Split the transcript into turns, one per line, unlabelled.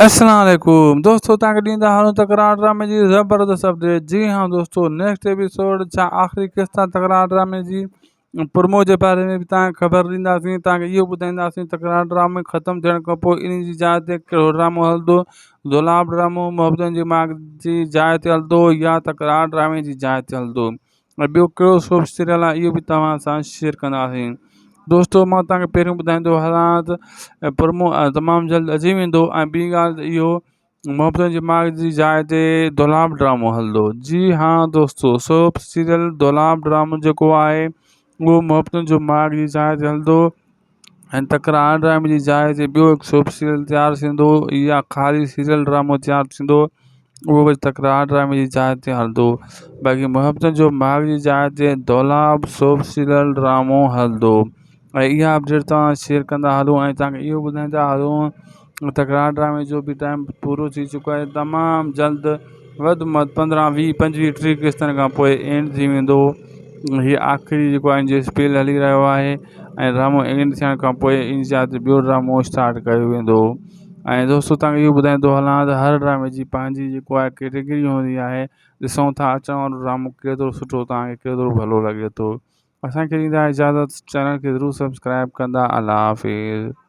اسلام عليڪم دوستو توهان کي ڏيندا هلون تڪرار ڊرامي جي زبردست اپڊيٽ جي ها دوستو نيڪسٽ ايپيسوڊ ڇا آخري قسط آ تڪرار ڊرامي جي پرومو جي باري ۾ به توهان کي خبر ڏينداسين توهان کي اهو ٻڌائينداسين تڪرار ڊرامي ختم ٿيڻ کان پوء ان جي جاء تي ڪهڙو ڊرامو هلندو دولاب ڊرامو محبتن جي ماڳ جي جاء تي هلندو يا تڪرار ڊرامي جي جاء تي هلندو ۽ ٻيو ڪهڙو سوپ سيريل آهي اهو به توهان سان شيئر ڪنداسين دوستو مان توهان کي پهريون ٻڌائيندو هلان ته پرومو تمام جلد اچي ويندو ۽ ٻي ڳالهه ته اهو محبتن جي ماڳ جي جاء تي دولاب ڊرامو هلندو جي ها دوستو سوپ سيريل دولاب ڊرامو جيڪو آهي اهو محبتن جو ماڳ جي جاء تي هلندو ۽ تڪرار ڊرامي جي جاء تي ٻيو هڪ سوپ سيريل تيار ٿيندو يا خالي سيريل ڊرامو تيار ٿيندو اهو وري تڪرار ڊرامي جي جاء تي هلندو باقي محبتن جو ماڳ جي جاء تي دولاب سوپ سيريل ڊرامو هلندو ۽ اها اپڊيٽ توهان شيئر ڪندا هلو ۽ توهان کي اهو ٻڌائيندا هلون تڪرار ڊرامي جو به ٽائيم پورو ٿي چڪو آهي تمام جلد وڌ ۾ وڌ پندرهن ويهه پنجويهه ٽيهه قسطن کان پوءِ اينڊ ٿي ويندو هي آخري جيڪو آهي ان جو اسپيل هلي رهيو آهي ۽ ڊرامو اينڊ ٿيڻ کان پوءِ ان جا تي ٻيو ڊرامو اسٽارٽ ڪيو ويندو ۽ دوستو توهان کي اهو ٻڌائيندو هلان ته هر ڊرامي جي پنهنجي جيڪو آهي ڪيٽيگري هوندي آهي ڏسون ٿا اچڻ وارو ڊرامو ڪيترو سٺو توهان کي ڪيترو ڀلو لڳي ٿو اسان کي ڏيندا اجازت چينل کي ضرور سبسڪرائب ڪندا الله حافظ.